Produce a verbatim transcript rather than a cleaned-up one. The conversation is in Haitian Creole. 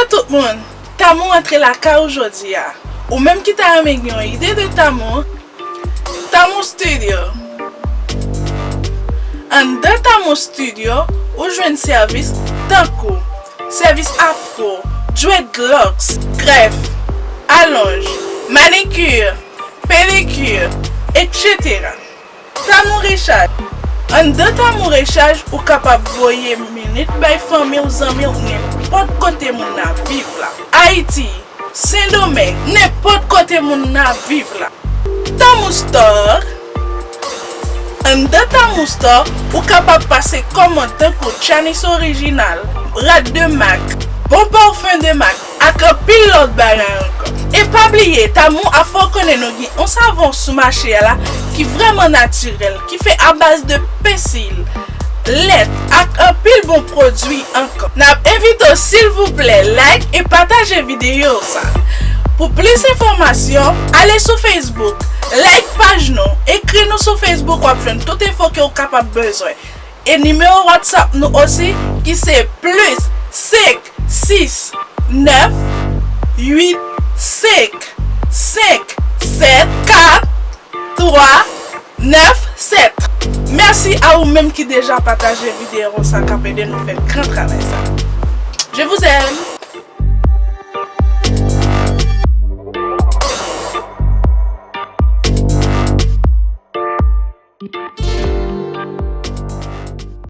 Tout moun, Tamou antre lakay ou jodi a. Ou menm ki ta renmen gen yon ide de Tamou, Tamou Studio. Anndan Tamou Studio, ou jwenn sèvis tankou sèvis afro, dreadlocks, grèf, alonj, manikir, pedikir, etsetera. Tamou Rechaj. Anndan Tamou Rechaj, ou kapab voye minit bay fanmi w, zanmi w, nenpòt kote moun nan ap viv la. Ayiti, Sendomeng, nenpòt kote moun nan ap viv la. Tamou Store. Anndan Tamou Store, ou kapab pase kòmand tankou Chanis orijinal, rad de mak, bon parfum de mak, ak anpil lòt bagay ankò. E pa bliye, Tamou ap fè w konnen nou gen yon savon sou mache a la ki vrèman natirèl, ki fè a baz de pèsi, lèt ak anpil bon pwodui ankò. N ap envite w silvouplè like e pataje videyo sa. Pou plis enfòmasyon, ale sou Facebook, like paj nou, ekri nou sou Facebook, w ap jwenn tout enfo ke w kapab bezwen. E nimewo WhatsApp nou osi ki se plis senk sis nèf uit senk senk sèt kat twa nèf sèt. Mèsi a ou menm ki deja pataje videyo sa k ap ede nou fè gran travay sa. Je vous aime.